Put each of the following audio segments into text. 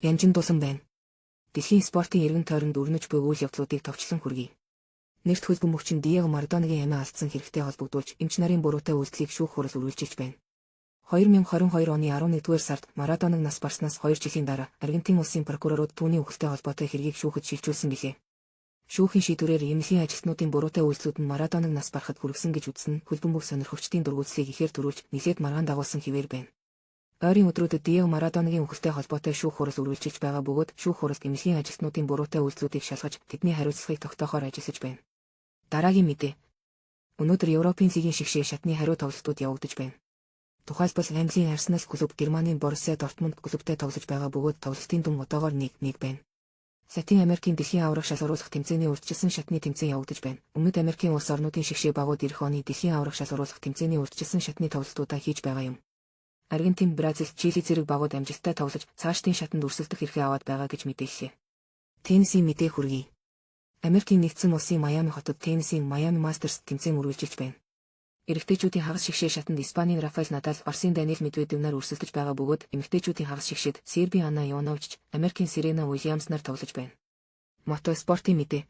Янжин дулан байна. Дэлхийн спортын эргэн тойронд өрнөж буй үйл явдлуудыг товчлон хүргэе. Нэрт хөлбөмбөгчин Диего Марадонагийн амиа алдсан хэрэгтэй холбогдуулж эмч нарын буруутай үйлдэлийг шүүх хурал үргэлжилж байна. 2022 оны 11-р сард Марадонаг нас барснаас 2 жилийн дараа Аргентин улсын прокурорууд түүний үхэлтэй холбоотой хэргийг шүүхэд шилжүүлсэн билээ. Шүүхийн шийдвэрээр эмнэлгийн ажилтнуудын буруутай үйлдэлүүд нь Марадонаг нас барахад хүргэсэн гэж үзсэн нь хөлбөмбөг сонирхогчдын дургүйцлийг ихээр төрүүлж нэлээд маргаан дагуулсан хэвээр байна. Ойрын өдрүүдэд Диего Марадонагийн үхэлтэй холбоотой шүүх хурал үргэлжилж байгаа бөгөөд шүүх хуралд эмнэлгийн ажилтнуудын буруутай үйлдэлүүдийг шалгаж тэдний хариуцлагыг тогтоохоор ажиллаж байна. Дараагийн мэдээ. Өнөөдөр Европын лигийн шигшээ шатны хариу тоглолтууд явагдаж байна. Тухайлбал Английн Арсенал клуб Германы Боруссия Дортмунд клубтэй тоглож байгаа бөгөөд тоглолтын дүн одоогоор 1-1 байна. Латин Америкийн дэлхийн аварга шалгаруулах тэмцээний урьдчилсан шатны тэмцээн явагдаж байна. Өмнөд Америкийн улс орнуудын шигшээ багууд ирэх оны дэлхийн аварга шалгаруулах тэмцээний урьдчилсан шатны тоглолтуудаа хийж байгаа юм. Аргентин, Бразил, Чили зэрэг багууд амжилттай тоглож цаашдын шатанд өрсөлдөх эрхээ аваад байгаа гэж мэдээллээ. Теннисийн мэдээ хүргэе. Америкийн нэгдсэн улсын Майами хотод теннисийн Майами Мастерс тэмцээн үргэлжилж байна. Эрэгтэйчүүдийн хагас шигшээ шатанд Испанийн Рафаэл Надал, Оросын Даниил Медведев нар өрсөлдөж байгаа бөгөөд эмэгтэйчүүдийн хагас шигшээд Сербийн Ана Йованович, Америкийн Серена Уильямс нар тоглож байна. Мото спортын мэдээ.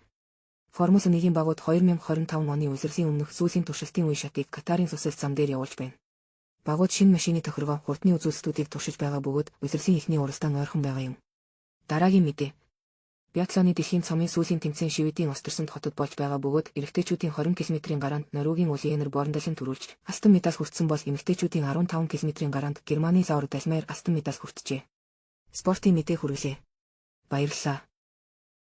Формула 1-ийн багууд 2025 оны улирлын өмнөх сүүлийн туршилтын үе шатыг Катарын Лусайл зам дээр явуулж байна. Багууд шинэ машины тохиргоо, хурдны үзүүлэлтүүдийг туршиж байгаа бөгөөд улирлын эхний уралдаан ойрхон байгаа юм. Дараагийн мэдээ. Биатлоны дэлхийн цомын сүүлийн тэмцээн Шведийн Остерсунд хотод болж байгаа бөгөөд эрэгтэйчүүдийн 20 км-ийн гараанд Норвегийн Улиенер Борндален түрүүлж алтан медаль хүртсэн бол эмэгтэйчүүдийн 15 км-ийн гараанд Германы Лаура Далмайер алтан медаль хүртжээ. Спортын мэдээ хүргэлээ. Баярлалаа.